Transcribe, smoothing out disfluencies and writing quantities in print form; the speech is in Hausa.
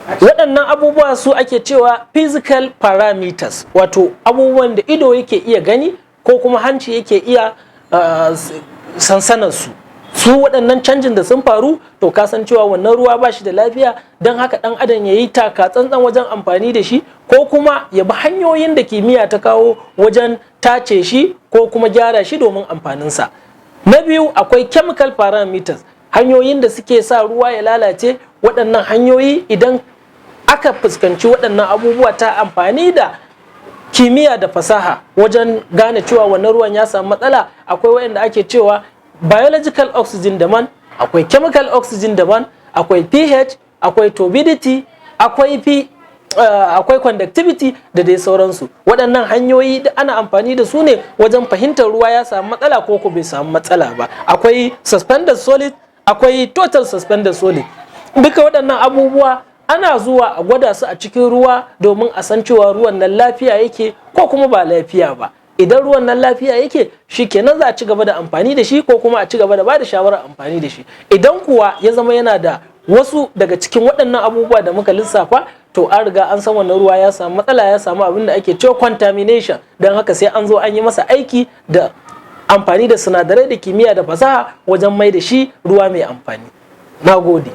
Waɗannan abubuwa su ake cewa physical parameters, wato abubuwan da ido yake iya gani ko kuma hanci yake iya sansanar su. Su waɗannan canjin da sun faru, to ka san cewa wannan ruwa ba shi da lafiya. Don haka ɗan adam ya yi taka tsantsan wajen amfani da shi, ko kuma ya bi hanyoyin da kimiyya ta kawo wajen tace shi ko kuma gyara shi domin amfaninsa. Na biyu, akwai chemical parameters, hanyoyin da suke sa ruwa ya lalace. Waɗannan hanyoyi, idan aka fuskanci waɗannan abubuwa ta amfani da kimiyya da fasaha wajen gane cewa wannan ruwan ya samu matsala, akwai waɗanda ake cewa biological oxygen demand, akwai chemical oxygen demand, akwai pH, akwai turbidity, akwai conductivity da dai sauransu. Waɗannan hanyoyi da ana amfani da su ne wajen fahimtar ruwa ya samu matsala ko bai samu matsala ba. Akwai suspended solid, akwai total suspended solid. Duka waɗannan abubuwa ana zuwa a gwada su a cikin ruwa domin a san cewa ruwan nan lafiya yake ko kuma ba lafiya ba. Idan ruwan nan lafiya yake, shi kenan, za a ci gaba da amfani da shi ko kuma a ci gaba da ba da shawarar amfani da shi. Idan kuwa ya zama yana da wasu daga cikin waɗannan abubuwa da muka lissafa, to an riga an san wannan ruwa ya samu matsala, ya samu abin da ake cewa contamination. Don haka sai an zo an yi masa aiki da amfani da sinadarai da kimiyya da fasaha wajen mai da shi ruwa mai amfani. Na gode.